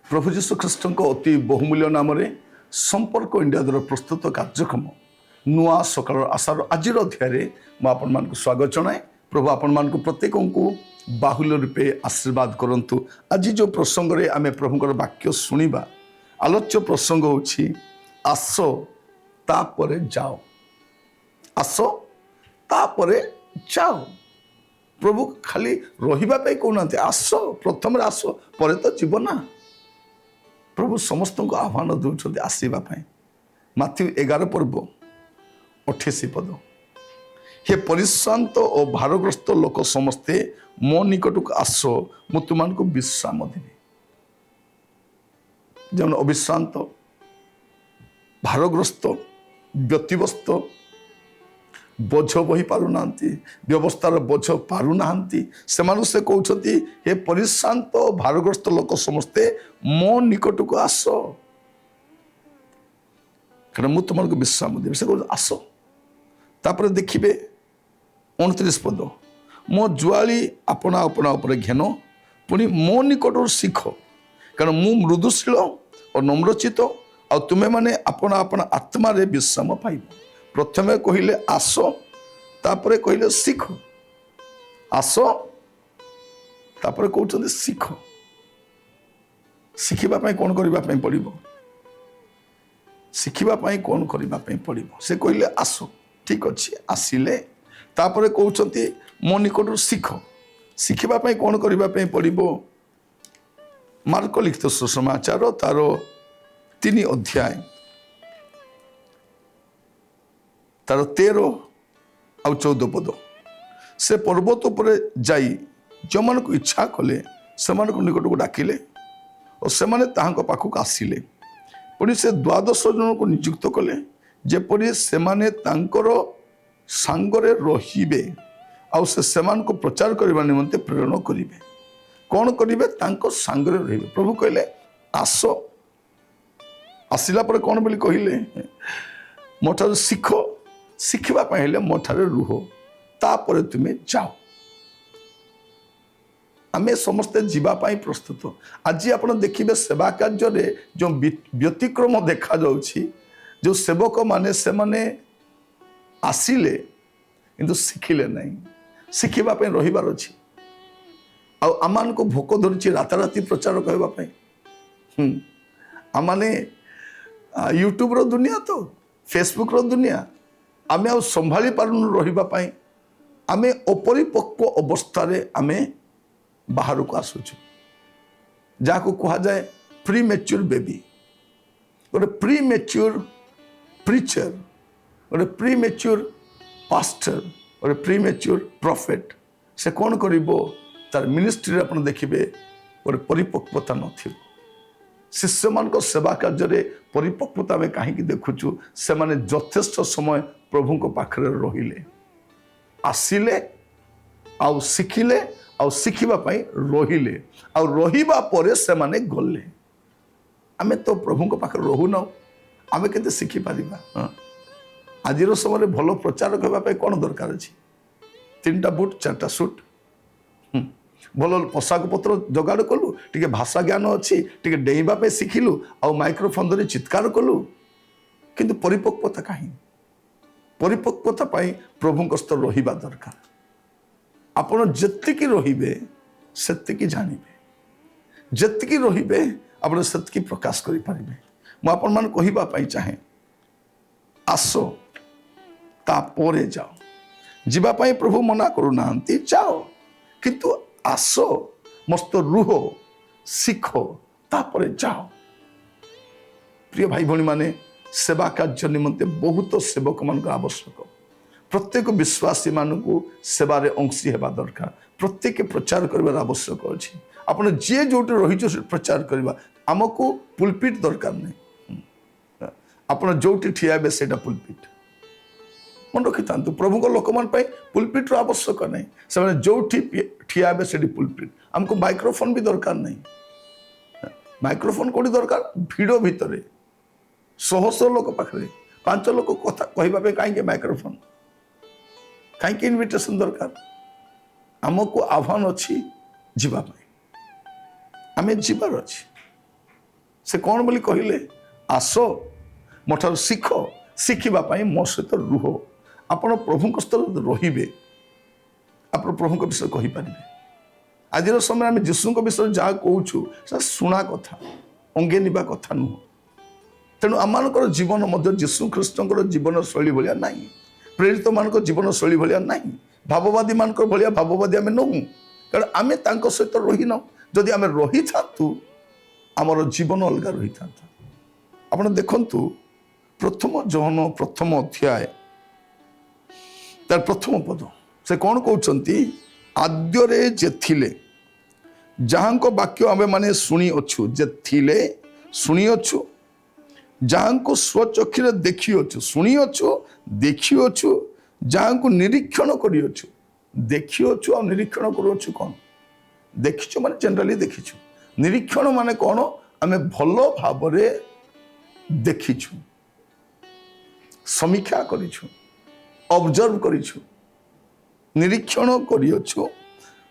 ପ୍ରଭୁ ଯୀଶୁ ଖ୍ରୀଷ୍ଟଙ୍କ ଅତି ବହୁମୂଲ୍ୟ ନାମରେ ସମ୍ପର୍କ ଇଣ୍ଡିଆ ଦ୍ୱାରା ପ୍ରସ୍ତୁତ କାର୍ଯ୍ୟକ୍ରମ ନୂଆ ସକାଳର ଆଶାର ଆଜିର ଅଧ୍ୟାୟରେ ମୁଁ ଆପଣମାନଙ୍କୁ ସ୍ୱାଗତ ଜଣାଏ। ପ୍ରଭୁ ଆପଣମାନଙ୍କୁ ପ୍ରତ୍ୟେକଙ୍କୁ ବାହୁଲ୍ୟ ରୂପେ ଆଶୀର୍ବାଦ କରନ୍ତୁ। ଆଜି ଯେଉଁ ପ୍ରସଙ୍ଗରେ ଆମେ ପ୍ରଭୁଙ୍କର ବାକ୍ୟ ଶୁଣିବା, ଆଲୋଚ୍ୟ ପ୍ରସଙ୍ଗ ହେଉଛି ଆସ ତାପରେ ଯାଅ। ଆସ ତାପରେ ଯାଅ। ପ୍ରଭୁ ଖାଲି ରହିବା ପାଇଁ କହୁନାହାନ୍ତି, ଆସ, ପ୍ରଥମରେ ଆସ, ପରେ ତ ଯିବ ନା। ପ୍ରଭୁ ସମସ୍ତଙ୍କୁ ଆହ୍ୱାନ ଦେଉଛନ୍ତି ଆସିବା ପାଇଁ। ମାଥ୍ୟୁ 11 ପର୍ବ 28 ପଦ, ହେ ପରିଶ୍ରାନ୍ତ ଓ ଭାରଗ୍ରସ୍ତ ଲୋକ ସମସ୍ତେ ମୋ ନିକଟକୁ ଆସ, ମୁଁ ତୁମମାନଙ୍କୁ ବିଶ୍ରାମ ଦେବି। ଯେମିତି ଅବିଶ୍ରାନ୍ତ, ଭାରଗ୍ରସ୍ତ, ବ୍ୟତିବ୍ୟସ୍ତ, ବୋଝ ବହି ପାରୁନାହାନ୍ତି, ବ୍ୟବସ୍ଥାର ବୋଝ ପାରୁନାହାନ୍ତି, ସେମାନଙ୍କୁ ସେ କହୁଛନ୍ତି, ହେ ପରିଶ୍ରାନ୍ତ ଓ ଭାରଗ୍ରସ୍ତ ଲୋକ ସମସ୍ତେ ମୋ ନିକଟକୁ ଆସ, କାରଣ ମୁଁ ତୁମମାନଙ୍କୁ ବିଶ୍ରାମ ଦେବି। ସେ କହୁଛନ୍ତି ଆସ। ତାପରେ ଦେଖିବେ 29 ପଦ, ମୋ ଜୁଆଳି ଆପଣା ଆପଣା ଉପରେ ଘେନ, ପୁଣି ମୋ ନିକଟରୁ ଶିଖ, କାରଣ ମୁଁ ମୃଦୁଶୀଳ ଓ ନମ୍ରଚିତ, ଆଉ ତୁମେମାନେ ଆପଣା ଆପଣା ଆତ୍ମାରେ ବିଶ୍ରାମ ପାଇବ। ପ୍ରଥମେ କହିଲେ ଆସ, ତାପରେ କହିଲେ ଶିଖ। ଆସ, ତାପରେ କହୁଛନ୍ତି ଶିଖ। ଶିଖିବା ପାଇଁ କ'ଣ କରିବା ପାଇଁ ପଡ଼ିବ? ଶିଖିବା ପାଇଁ କ'ଣ କରିବା ପାଇଁ ପଡ଼ିବ? ସେ କହିଲେ ଆସ, ଠିକ ଅଛି, ଆସିଲେ। ତାପରେ କହୁଛନ୍ତି ମୋ ନିକଟରୁ ଶିଖ। ଶିଖିବା ପାଇଁ କ'ଣ କରିବା ପାଇଁ ପଡ଼ିବ? ମାର୍କ ଲିଖିତ ସୁସମାଚାର ତାର 3 ଅଧ୍ୟାୟ ତାର 13 ଆଉ 14 ପଦ, ସେ ପର୍ବତ ଉପରେ ଯାଇ ଯେଉଁମାନଙ୍କୁ ଇଚ୍ଛା କଲେ ସେମାନଙ୍କ ନିକଟକୁ ଡାକିଲେ ଓ ସେମାନେ ତାହାଙ୍କ ପାଖକୁ ଆସିଲେ। ପୁଣି ସେ 12 ଜଣଙ୍କୁ ନିଯୁକ୍ତ କଲେ, ଯେପରି ସେମାନେ ତାଙ୍କର ସାଙ୍ଗରେ ରହିବେ ଆଉ ସେ ସେମାନଙ୍କୁ ପ୍ରଚାର କରିବା ନିମନ୍ତେ ପ୍ରେରଣ କରିବେ। କ'ଣ କରିବେ? ତାଙ୍କ ସାଙ୍ଗରେ ରହିବେ। ପ୍ରଭୁ କହିଲେ ଆସ। ଆସିଲା ପରେ କ'ଣ ବୋଲି କହିଲେ? ମୋ ଠାରୁ ଶିଖ। ଶିଖିବା ପାଇଁ ହେଲେ ମୋ ଠାରେ ରୁହ, ତାପରେ ତୁମେ ଯାଅ। ଆମେ ସମସ୍ତେ ଯିବା ପାଇଁ ପ୍ରସ୍ତୁତ। ଆଜି ଆପଣ ଦେଖିବେ ସେବା କାର୍ଯ୍ୟରେ ଯେଉଁ ବ୍ୟତିକ୍ରମ ଦେଖାଯାଉଛି, ଯେଉଁ ସେବକମାନେ ସେମାନେ ଆସିଲେ କିନ୍ତୁ ଶିଖିଲେ ନାହିଁ। ଶିଖିବା ପାଇଁ ରହିବାର ଅଛି। ଆଉ ଆମମାନଙ୍କୁ ଭୋକ ଧରିଛି ରାତାରାତି ପ୍ରଚାର କରିବା ପାଇଁ। ଆମମାନେ ୟୁଟ୍ୟୁବର ଦୁନିଆ ତ, ଫେସବୁକ୍ର ଦୁନିଆ, ଆମେ ଆଉ ସମ୍ଭାଳି ପାରୁନୁ ରହିବା ପାଇଁ। ଆମେ ଅପରିପକ୍ୱ ଅବସ୍ଥାରେ ଆମେ ବାହାରକୁ ଆସୁଛୁ, ଯାହାକୁ କୁହାଯାଏ ପ୍ରି ମେଚ୍ୟୁର ବେବି। ଗୋଟେ ପ୍ରି ମେଚ୍ୟୁର ପ୍ରିଚର, ଗୋଟେ ପ୍ରି ମେଚ୍ୟୁର ପାଷ୍ଟର, ଗୋଟେ ପ୍ରି ମେଚ୍ୟୁର ପ୍ରଫେଟ୍, ସେ କ'ଣ କରିବ? ତାର ମିନିଷ୍ଟ୍ରିରେ ଆପଣ ଦେଖିବେ ଗୋଟେ ପରିପକ୍ୱତା ନଥିବ। ଶିଷ୍ୟମାନଙ୍କ ସେବା କାର୍ଯ୍ୟରେ ପରିପକ୍ୱତା ଆମେ କାହିଁକି ଦେଖୁଛୁ? ସେମାନେ ଯଥେଷ୍ଟ ସମୟ ପ୍ରଭୁଙ୍କ ପାଖରେ ରହିଲେ, ଆସିଲେ ଆଉ ଶିଖିଲେ, ଆଉ ଶିଖିବା ପାଇଁ ରହିଲେ, ଆଉ ରହିବା ପରେ ସେମାନେ ଗଲେ। ଆମେ ତ ପ୍ରଭୁଙ୍କ ପାଖରେ ରହୁନାହୁଁ, ଆମେ କେତେ ଶିଖିପାରିବା? ହଁ, ଆଜିର ସମୟରେ ଭଲ ପ୍ରଚାରକ ହେବା ପାଇଁ କ'ଣ ଦରକାର ଅଛି? 3ଟା ବୁଟ୍, 4ଟା ସୁଟ୍, ଭଲ ପୋଷାକ ପତ୍ର ଯୋଗାଡ଼ କଲୁ, ଟିକେ ଭାଷା ଜ୍ଞାନ ଅଛି, ଟିକେ ଡେଇଁବା ପାଇଁ ଶିଖିଲୁ, ଆଉ ମାଇକ୍ରୋଫୋନ୍ ଧରି ଚିତ୍କାର କଲୁ, କିନ୍ତୁ ପରିପକ୍ୱତା କାହିଁ? ପରିପକ୍ୱତା ପାଇଁ ପ୍ରଭୁଙ୍କ ସ୍ତର ରହିବା ଦରକାର। ଆପଣ ଯେତିକି ରହିବେ ସେତିକି ଜାଣିବେ, ଯେତିକି ରହିବେ ଆପଣ ସେତିକି ପ୍ରକାଶ କରିପାରିବେ। ମୁଁ ଆପଣମାନଙ୍କୁ କହିବା ପାଇଁ ଚାହେଁ, ଆସ ତାପରେ ଯାଅ। ଯିବା ପାଇଁ ପ୍ରଭୁ ମନା କରୁନାହାନ୍ତି, ଯାଅ, କିନ୍ତୁ ଆସ, ମସ୍ତ ରୁହ, ଶିଖ, ତାପରେ ଯାଅ। ପ୍ରିୟ ଭାଇ ଭଉଣୀମାନେ, ସେବା କାର୍ଯ୍ୟ ନିମନ୍ତେ ବହୁତ ସେବକମାନଙ୍କର ଆବଶ୍ୟକ। ପ୍ରତ୍ୟେକ ବିଶ୍ୱାସୀମାନଙ୍କୁ ସେବାରେ ଅଂଶୀ ହେବା ଦରକାର। ପ୍ରତ୍ୟେକ ପ୍ରଚାର କରିବାର ଆବଶ୍ୟକ ଅଛି। ଆପଣ ଯିଏ ଯେଉଁଠି ରହିଛ, ସେଠି ପ୍ରଚାର କରିବା। ଆମକୁ ପୁଲପିଟ୍ ଦରକାର ନାହିଁ। ଆପଣ ଯେଉଁଠି ଠିଆ ହେବେ, ସେଇଟା ପୁଲପିଟ୍। ମନେ ରଖିଥାନ୍ତୁ, ପ୍ରଭୁଙ୍କ ଲୋକମାନଙ୍କ ପାଇଁ ପୁଲପିଟ୍ର ଆବଶ୍ୟକ ନାହିଁ। ସେମାନେ ଯେଉଁଠି ଠିଆ ହେବେ, ସେଠି ପୁଲପିଟ୍। ଆମକୁ ମାଇକ୍ରୋଫୋନ୍ ବି ଦରକାର ନାହିଁ। ମାଇକ୍ରୋଫୋନ୍ କେଉଁଠି ଦରକାର? ଭିଡ଼ ଭିତରେ, ଶହ ଶହ ଲୋକ ପାଖରେ। ପାଞ୍ଚ ଲୋକ କଥା କହିବା ପାଇଁ କାହିଁକି ମାଇକ୍ରୋଫୋନ୍? କାହିଁକି ଇନଭିଟେସନ୍ ଦରକାର? ଆମକୁ ଆହ୍ୱାନ ଅଛି ଯିବା ପାଇଁ। ଆମେ ଯିବାର ଅଛି। ସେ କ'ଣ ବୋଲି କହିଲେ? ଆସ, ମୋ ଠାରୁ ଶିଖ, ଶିଖିବା ପାଇଁ ମୋ ସହିତ ରୁହ। ଆପଣ ପ୍ରଭୁଙ୍କ ସ୍ତରରେ ରହିବେ, ଆପଣ ପ୍ରଭୁଙ୍କ ବିଷୟରେ କହିପାରିବେ। ଆଜିର ସମୟରେ ଆମେ ଯୀଶୁଙ୍କ ବିଷୟରେ ଯାହା କହୁଛୁ, ସେଟା ଶୁଣା କଥା, ଅଙ୍ଗେ ନିବା କଥା ନୁହଁ। ତେଣୁ ଆମମାନଙ୍କର ଜୀବନ ମଧ୍ୟ ଯୀଶୁ ଖ୍ରୀଷ୍ଟଙ୍କର ଜୀବନ ଶୈଳୀ ଭଳିଆ ନାହିଁ, ପ୍ରେରିତମାନଙ୍କ ଜୀବନ ଶୈଳୀ ଭଳିଆ ନାହିଁ, ଭାବବାଦୀମାନଙ୍କ ଭଳିଆ ଭାବବାଦୀ ଆମେ ନୁହଁ, କାରଣ ଆମେ ତାଙ୍କ ସହିତ ରହିନାହୁଁ। ଯଦି ଆମେ ରହିଥାନ୍ତୁ, ଆମର ଜୀବନ ଅଲଗା ରହିଥାନ୍ତା। ଆପଣ ଦେଖନ୍ତୁ, ପ୍ରଥମ ଯୋହନ ପ୍ରଥମ ଅଧ୍ୟାୟ ତାର ପ୍ରଥମ ପଦ, ସେ କ'ଣ କହୁଛନ୍ତି? ଆଦ୍ୟରେ ଯେ ଥିଲେ, ଯାହାଙ୍କ ବାକ୍ୟ ଆମେମାନେ ଶୁଣିଅଛୁ, ଯେ ଥିଲେ, ଶୁଣିଅଛୁ, ଯାହାଙ୍କୁ ସ୍ୱଚକ୍ଷୁରେ ଦେଖିଅଛୁ, ଶୁଣିଅଛୁ, ଦେଖିଅଛୁ, ଯାହାଙ୍କୁ ନିରୀକ୍ଷଣ କରିଅଛୁ। ଦେଖିଅଛୁ ଆଉ ନିରୀକ୍ଷଣ କରୁଅଛୁ କ'ଣ? ଦେଖିଛୁ ମାନେ ଜେନେରାଲି ଦେଖିଛୁ। ନିରୀକ୍ଷଣ ମାନେ କ'ଣ? ଆମେ ଭଲ ଭାବରେ ଦେଖିଛୁ, ସମୀକ୍ଷା କରିଛୁ, ଅବଜର୍ଭ କରିଛୁ, ନିରୀକ୍ଷଣ କରିଅଛୁ,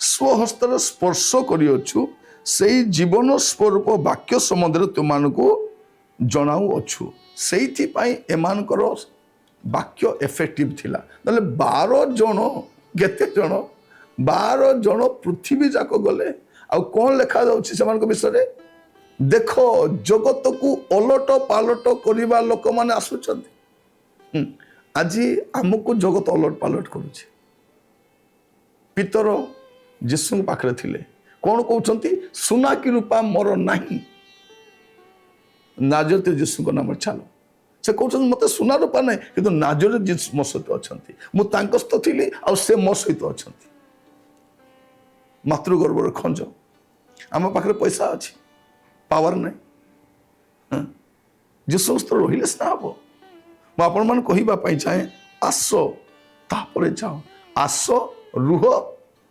ସ୍ୱହସ୍ତରେ ସ୍ପର୍ଶ କରିଅଛୁ, ସେଇ ଜୀବନ ସ୍ୱରୂପ ବାକ୍ୟ ସମ୍ବନ୍ଧରେ ତୁମମାନଙ୍କୁ ଜଣାଉଅଛୁ। ସେଇଥିପାଇଁ ଏମାନଙ୍କର ବାକ୍ୟ ଏଫେକ୍ଟିଭ ଥିଲା। ନହେଲେ 12 ଜଣ, କେତେ ଜଣ? 12 ଜଣ ପୃଥିବୀ ଯାକ ଗଲେ, ଆଉ କ'ଣ ଲେଖାଯାଉଛି ସେମାନଙ୍କ ବିଷୟରେ? ଦେଖ, ଜଗତକୁ ଓଲଟ ପାଲଟ କରିବା ଲୋକମାନେ ଆସୁଛନ୍ତି। ଆଜି ଆମକୁ ଜଗତ ଓଲଟ ପାଲଟ କରୁଛି। ପିତର ଯୀଶୁଙ୍କ ପାଖରେ ଥିଲେ। କ'ଣ କହୁଛନ୍ତି? ସୁନା କି ରୂପା ମୋର ନାହିଁ, ନାଜରତ ଯୀଶୁଙ୍କ ନାମରେ ଚାଲ। ସେ କହୁଛନ୍ତି, ମୋତେ ସୁନା ରୂପା ନାହିଁ, କିନ୍ତୁ ନାଜରତ ଯୀଶୁ ମୋ ସହିତ ଅଛନ୍ତି। ମୁଁ ତାଙ୍କ ସହିତ ଥିଲି ଆଉ ସେ ମୋ ସହିତ ଅଛନ୍ତି। ମାତୃଗର୍ଭର ଖଞ୍ଜ। ଆମ ପାଖରେ ପଇସା ଅଛି, ପାୱାର ନାହିଁ। ହଁ? ଯୀଶୁଙ୍କ ସହିତ ରହିଲେ ସିନା ହବ। ମୁଁ ଆପଣମାନଙ୍କୁ କହିବା ପାଇଁ ଚାହେଁ, ଆସ, ତାପରେ ଯାଅ। ଆସ, ରୁହ,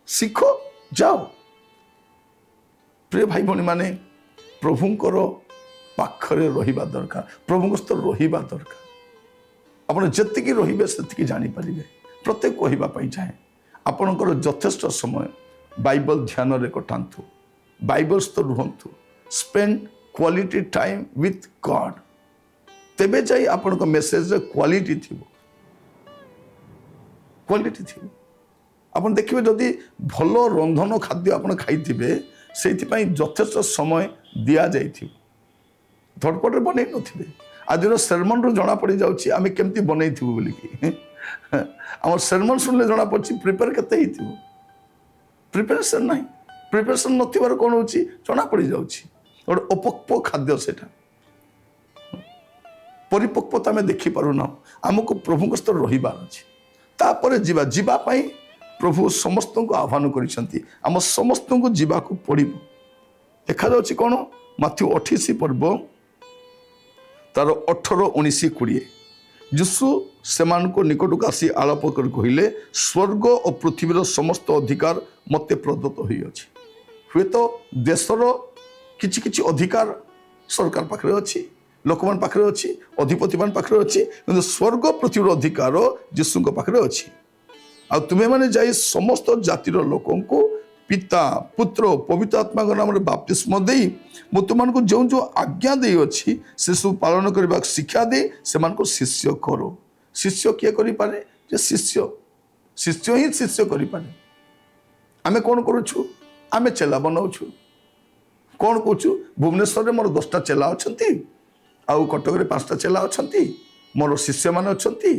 ଶିଖ, ଯାଅ। ପ୍ରିୟ ଭାଇ ଭଉଣୀମାନେ, ପ୍ରଭୁଙ୍କର ପାଖରେ ରହିବା ଦରକାର, ପ୍ରଭୁଙ୍କ ସହିତ ରହିବା ଦରକାର। ଆପଣ ଯେତିକି ରହିବେ, ସେତିକି ଜାଣିପାରିବେ। ପ୍ରତ୍ୟେକ କହିବା ପାଇଁ ଚାହେଁ, ଆପଣଙ୍କର ଯଥେଷ୍ଟ ସମୟ ବାଇବଲ ଧ୍ୟାନରେ କଟାନ୍ତୁ, ବାଇବଲ ସହିତ ରୁହନ୍ତୁ। Spend quality time with God। ତେବେ ଯାଇ ଆପଣଙ୍କ ମେସେଜରେ କ୍ୱାଲିଟି ଥିବ, କ୍ୱାଲିଟି ଥିବ। ଆପଣ ଦେଖିବେ, ଯଦି ଭଲ ରନ୍ଧନ ଖାଦ୍ୟ ଆପଣ ଖାଇଥିବେ, ସେଇଥିପାଇଁ ଯଥେଷ୍ଟ ସମୟ ଦିଆଯାଇଥିବ, ଧଡ଼ପଡ଼ରେ ବନେଇ ନଥିବେ। ଆଜିର ସେରମନରୁ ଜଣାପଡ଼ି ଯାଉଛି ଆମେ କେମିତି ବନେଇଥିବୁ ବୋଲିକି। ଆମର ସେରମନ ଶୁଣିଲେ ଜଣାପଡ଼ୁଛି ପ୍ରିପେୟାର କେତେ ହେଇଥିବ। ପ୍ରିପାରେସନ୍ ନାହିଁ। ପ୍ରିପାରେସନ୍ ନଥିବାରୁ କ'ଣ ହେଉଛି, ଜଣାପଡ଼ି ଯାଉଛି। ଗୋଟେ ଅପକ୍ୱ ଖାଦ୍ୟ ସେଇଟା, ପରିପକ୍ୱତା ଆମେ ଦେଖିପାରୁନାହୁଁ। ଆମକୁ ପ୍ରଭୁଙ୍କ ସହିତ ରହିବାର ଅଛି, ତାପରେ ଯିବା। ଯିବା ପାଇଁ ପ୍ରଭୁ ସମସ୍ତଙ୍କୁ ଆହ୍ୱାନ କରିଛନ୍ତି। ଆମ ସମସ୍ତଙ୍କୁ ଯିବାକୁ ପଡ଼ିବ। ଦେଖାଯାଉଛି କ'ଣ? ମାଥ୍ୟୁ 28 ପର୍ବ ତାର 18, 19, 20। ଯୀଶୁ ସେମାନଙ୍କ ନିକଟକୁ ଆସି ଆଳାପ କରି କହିଲେ, ସ୍ୱର୍ଗ ଓ ପୃଥିବୀର ସମସ୍ତ ଅଧିକାର ମୋତେ ପ୍ରଦତ୍ତ ହୋଇଅଛି। ହୁଏତ ଦେଶର କିଛି କିଛି ଅଧିକାର ସରକାର ପାଖରେ ଅଛି, ଲୋକମାନଙ୍କ ପାଖରେ ଅଛି, ଅଧିପତିମାନଙ୍କ ପାଖରେ ଅଛି, କିନ୍ତୁ ସ୍ୱର୍ଗ ପୃଥିବୀର ଅଧିକାର ଯୀଶୁଙ୍କ ପାଖରେ ଅଛି। ଆଉ ତୁମେମାନେ ଯାଇ ସମସ୍ତ ଜାତିର ଲୋକଙ୍କୁ ପିତା, ପୁତ୍ର, ପବିତ୍ର ଆତ୍ମାଙ୍କ ନାମରେ ବାପ୍ତିସ୍ମ ଦେଇ ମୁଁ ତୁମମାନଙ୍କୁ ଯେଉଁ ଯେଉଁ ଆଜ୍ଞା ଦେଇଅଛି, ସେସବୁ ପାଳନ କରିବାକୁ ଶିକ୍ଷା ଦେଇ ସେମାନଙ୍କୁ ଶିଷ୍ୟ କର। ଶିଷ୍ୟ କିଏ କରିପାରେ? ଯେ ଶିଷ୍ୟ, ଶିଷ୍ୟ ହିଁ ଶିଷ୍ୟ କରିପାରେ। ଆମେ କ'ଣ କରୁଛୁ? ଆମେ ଚେଲା ବନାଉଛୁ। କ'ଣ କହୁଛୁ? ଭୁବନେଶ୍ୱରରେ ମୋର 10ଟା ଚେଲା ଅଛନ୍ତି, ଆଉ କଟକରେ 5ଟା ଚେଲା ଅଛନ୍ତି, ମୋର ଶିଷ୍ୟମାନେ ଅଛନ୍ତି,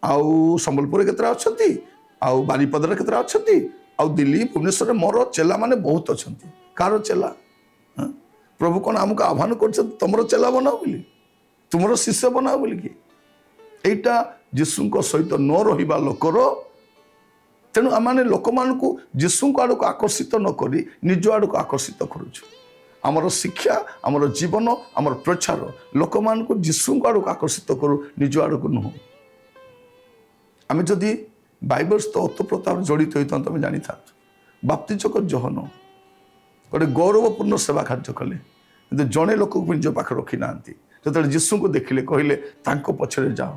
ଆଉ ସମ୍ବଲପୁରରେ କେତେଟା ଅଛନ୍ତି, ଆଉ ବାରିପଦାରେ କେତେଟା ଅଛନ୍ତି। ଆଉ ଦିଲ୍ଲୀ, ଭୁବନେଶ୍ୱରରେ ମୋର ଚେଲାମାନେ ବହୁତ ଅଛନ୍ତି। କାହାର ଚେଲା? ହଁ? ପ୍ରଭୁ କ'ଣ ଆମକୁ ଆହ୍ୱାନ କରୁଛନ୍ତି ତମର ଚେଲା ବନାଅ ବୋଲି, ତୁମର ଶିଷ୍ୟ ବନାଅ ବୋଲିକି? ଏଇଟା ଯୀଶୁଙ୍କ ସହିତ ନ ରହିବା ଲୋକର। ତେଣୁ ଆମମାନେ ଲୋକମାନଙ୍କୁ ଯୀଶୁଙ୍କ ଆଡ଼କୁ ଆକର୍ଷିତ ନ କରି ନିଜ ଆଡ଼କୁ ଆକର୍ଷିତ କରୁଛୁ। ଆମର ଶିକ୍ଷା, ଆମର ଜୀବନ, ଆମର ପ୍ରଚାର ଲୋକମାନଙ୍କୁ ଯୀଶୁଙ୍କ ଆଡ଼କୁ ଆକର୍ଷିତ କରୁ, ନିଜ ଆଡ଼କୁ ନୁହଁ। ଆମେ ଯଦି ବାଇବଲ ସହିତ ଓତପ୍ରୋତ ଭାବରେ ଜଡ଼ିତ ହୋଇଥାନ୍ତୁ, ଆମେ ଜାଣିଥାନ୍ତୁ। ବାପ୍ତିଜକ ଯୋହନ ଗୋଟେ ଗୌରବପୂର୍ଣ୍ଣ ସେବା କାର୍ଯ୍ୟ କଲେ, କିନ୍ତୁ ଜଣେ ଲୋକକୁ ନିଜ ପାଖରେ ରଖିନାହାନ୍ତି। ଯେତେବେଳେ ଯୀଶୁଙ୍କୁ ଦେଖିଲେ, କହିଲେ, ତାଙ୍କ ପଛରେ ଯାଅ,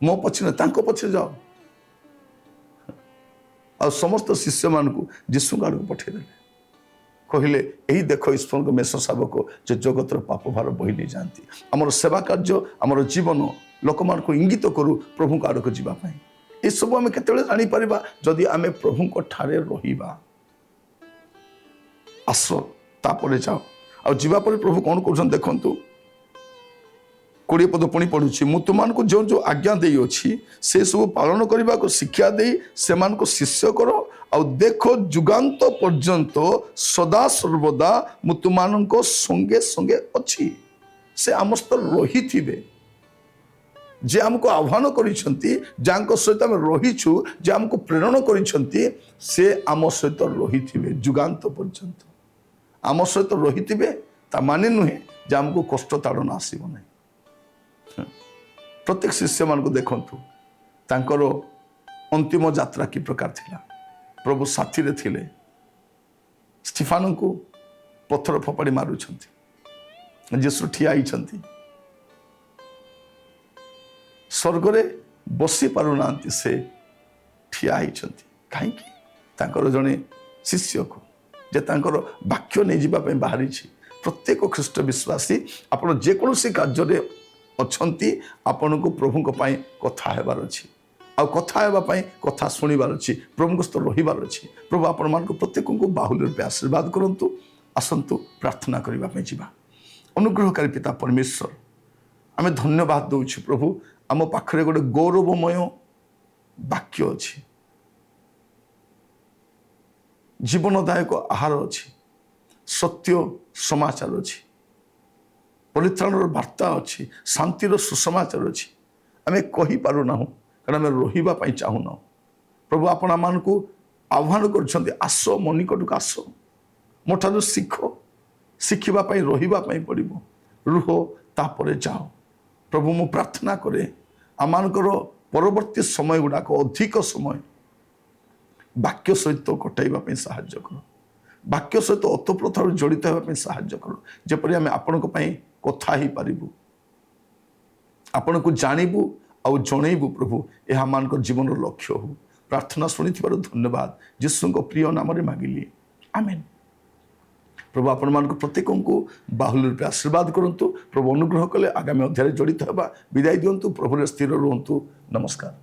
ମୋ ପଛରେ, ତାଙ୍କ ପଛରେ ଯାଅ। ଆଉ ସମସ୍ତ ଶିଷ୍ୟମାନଙ୍କୁ ଯୀଶୁଙ୍କ ଆଡ଼କୁ ପଠେଇଦେଲେ। କହିଲେ, ଏହି ଦେଖ ଈଶ୍ୱରଙ୍କ ମେଷ ଶାବକ, ଯେ ଜଗତର ପାପ ଭାର ବହି ନେଇଯାଆନ୍ତି। ଆମର ସେବା କାର୍ଯ୍ୟ, ଆମର ଜୀବନ ଲୋକମାନଙ୍କୁ ଇଙ୍ଗିତ କରୁ ପ୍ରଭୁଙ୍କ ଆଡ଼କୁ ଯିବା ପାଇଁ। ଏସବୁ ଆମେ କେତେବେଳେ ଜାଣିପାରିବା? ଯଦି ଆମେ ପ୍ରଭୁଙ୍କ ଠାରେ ରହିବା। ଆସ, ତାପରେ ଯାଅ। ଆଉ ଯିବା ପରେ ପ୍ରଭୁ କ'ଣ କରୁଛନ୍ତି ଦେଖନ୍ତୁ। 20 ପଦ ପୁଣି ପଢୁଛି। ମୁଁ ତୁମମାନଙ୍କୁ ଯେଉଁ ଯେଉଁ ଆଜ୍ଞା ଦେଇଅଛି, ସେସବୁ ପାଳନ କରିବାକୁ ଶିକ୍ଷା ଦେଇ ସେମାନଙ୍କୁ ଶିଷ୍ୟ କର। ଆଉ ଦେଖ, ଯୁଗାନ୍ତ ପର୍ଯ୍ୟନ୍ତ ସଦା ସର୍ବଦା ମୁଁ ତୁମମାନଙ୍କ ସଙ୍ଗେ ସଙ୍ଗେ ଅଛି। ସେ ଆମ ସହିତ ରହିଥିବେ। ଯେ ଆମକୁ ଆହ୍ୱାନ କରିଛନ୍ତି, ଯାହାଙ୍କ ସହିତ ଆମେ ରହିଛୁ, ଯେ ଆମକୁ ପ୍ରେରଣ କରିଛନ୍ତି, ସେ ଆମ ସହିତ ରହିଥିବେ ଯୁଗାନ୍ତ ପର୍ଯ୍ୟନ୍ତ। ଆମ ସହିତ ରହିଥିବେ, ତା ମାନେ ନୁହେଁ ଯେ ଆମକୁ କଷ୍ଟ ତାଡ଼ନା ଆସିବ ନାହିଁ। ପ୍ରତ୍ୟେକ ଶିଷ୍ୟମାନଙ୍କୁ ଦେଖନ୍ତୁ, ତାଙ୍କର ଅନ୍ତିମ ଯାତ୍ରା କି ପ୍ରକାର ଥିଲା। ପ୍ରଭୁ ସାଥିରେ ଥିଲେ। ସ୍ଟିଫାନଙ୍କୁ ପଥର ଫୋପାଡ଼ି ମାରୁଛନ୍ତି, ଯୀଶୁ ଠିଆ ହେଇଛନ୍ତି। ସ୍ୱର୍ଗରେ ବସି ପାରୁନାହାନ୍ତି, ସେ ଠିଆ ହେଇଛନ୍ତି। କାହିଁକି? ତାଙ୍କର ଜଣେ ଶିଷ୍ୟକୁ, ଯେ ତାଙ୍କର ବାକ୍ୟ ନେଇଯିବା ପାଇଁ ବାହାରିଛି। ପ୍ରତ୍ୟେକ ଖ୍ରୀଷ୍ଟ ବିଶ୍ୱାସୀ, ଆପଣ ଯେକୌଣସି କାର୍ଯ୍ୟରେ ଅଛନ୍ତି, ଆପଣଙ୍କୁ ପ୍ରଭୁଙ୍କ ପାଇଁ କଥା ହେବାର ଅଛି। ଆଉ କଥା ହେବା ପାଇଁ କଥା ଶୁଣିବାର ଅଛି, ପ୍ରଭୁଙ୍କ ସହିତ ରହିବାର ଅଛି। ପ୍ରଭୁ ଆପଣମାନଙ୍କୁ ପ୍ରତ୍ୟେକଙ୍କୁ ବାହୁଲ୍ୟ ରୂପେ ଆଶୀର୍ବାଦ କରନ୍ତୁ। ଆସନ୍ତୁ, ପ୍ରାର୍ଥନା କରିବା ପାଇଁ ଯିବା। ଅନୁଗ୍ରହକାରୀ ପିତା ପରମେଶ୍ୱର, ଆମେ ଧନ୍ୟବାଦ ଦେଉଛୁ ପ୍ରଭୁ, ଆମ ପାଖରେ ଗୋଟେ ଗୌରବମୟ ବାକ୍ୟ ଅଛି, ଜୀବନଦାୟକ ଆହାର ଅଛି, ସତ୍ୟ ସମାଚାର ଅଛି, ପରିତ୍ରାଣର ବାର୍ତ୍ତା ଅଛି, ଶାନ୍ତିର ସୁସମାଚାର ଅଛି। ଆମେ କହିପାରୁନାହୁଁ, କାରଣ ଆମେ ରହିବା ପାଇଁ ଚାହୁଁନାହୁଁ। ପ୍ରଭୁ, ଆପଣ ଆମମାନଙ୍କୁ ଆହ୍ୱାନ କରୁଛନ୍ତି, ଆସ, ମୋ ନିକଟକୁ ଆସ, ମୋ ଠାରୁ ଶିଖ। ଶିଖିବା ପାଇଁ ରହିବା ପାଇଁ ପଡ଼ିବ। ରୁହ, ତାପରେ ଯାଅ। ପ୍ରଭୁ, ମୁଁ ପ୍ରାର୍ଥନା କରେ, ଆମମାନଙ୍କର ପରବର୍ତ୍ତୀ ସମୟ ଗୁଡ଼ାକ ଅଧିକ ସମୟ ବାକ୍ୟ ସହିତ କଟାଇବା ପାଇଁ ସାହାଯ୍ୟ କର। ବାକ୍ୟ ସହିତ ଓତପ୍ରୋତ ଭାବେ ଜଡ଼ିତ ହେବା ପାଇଁ ସାହାଯ୍ୟ କର, ଯେପରି ଆମେ ଆପଣଙ୍କ ପାଇଁ କଥା ହେଇପାରିବୁ, ଆପଣଙ୍କୁ ଜାଣିବୁ ଆଉ ଜଣେଇବୁ। ପ୍ରଭୁ, ଏହା ଆମମାନଙ୍କ ଜୀବନର ଲକ୍ଷ୍ୟ ହଉ। ପ୍ରାର୍ଥନା ଶୁଣିଥିବାରୁ ଧନ୍ୟବାଦ। ଯୀଶୁଙ୍କ ପ୍ରିୟ ନାମରେ ମାଗିଲି, ଆମେନ୍। ପ୍ରଭୁ ଆପଣମାନଙ୍କୁ ପ୍ରତ୍ୟେକଙ୍କୁ ବାହୁଲ୍ୟ ରୂପେ ଆଶୀର୍ବାଦ କରନ୍ତୁ। ପ୍ରଭୁ ଅନୁଗ୍ରହ କଲେ ଆଗାମୀ ଅଧ୍ୟାୟରେ ଜଡ଼ିତ ହେବା। ବିଦାୟ ଦିଅନ୍ତୁ। ପ୍ରଭୁରେ ସ୍ଥିର ରୁହନ୍ତୁ। ନମସ୍କାର।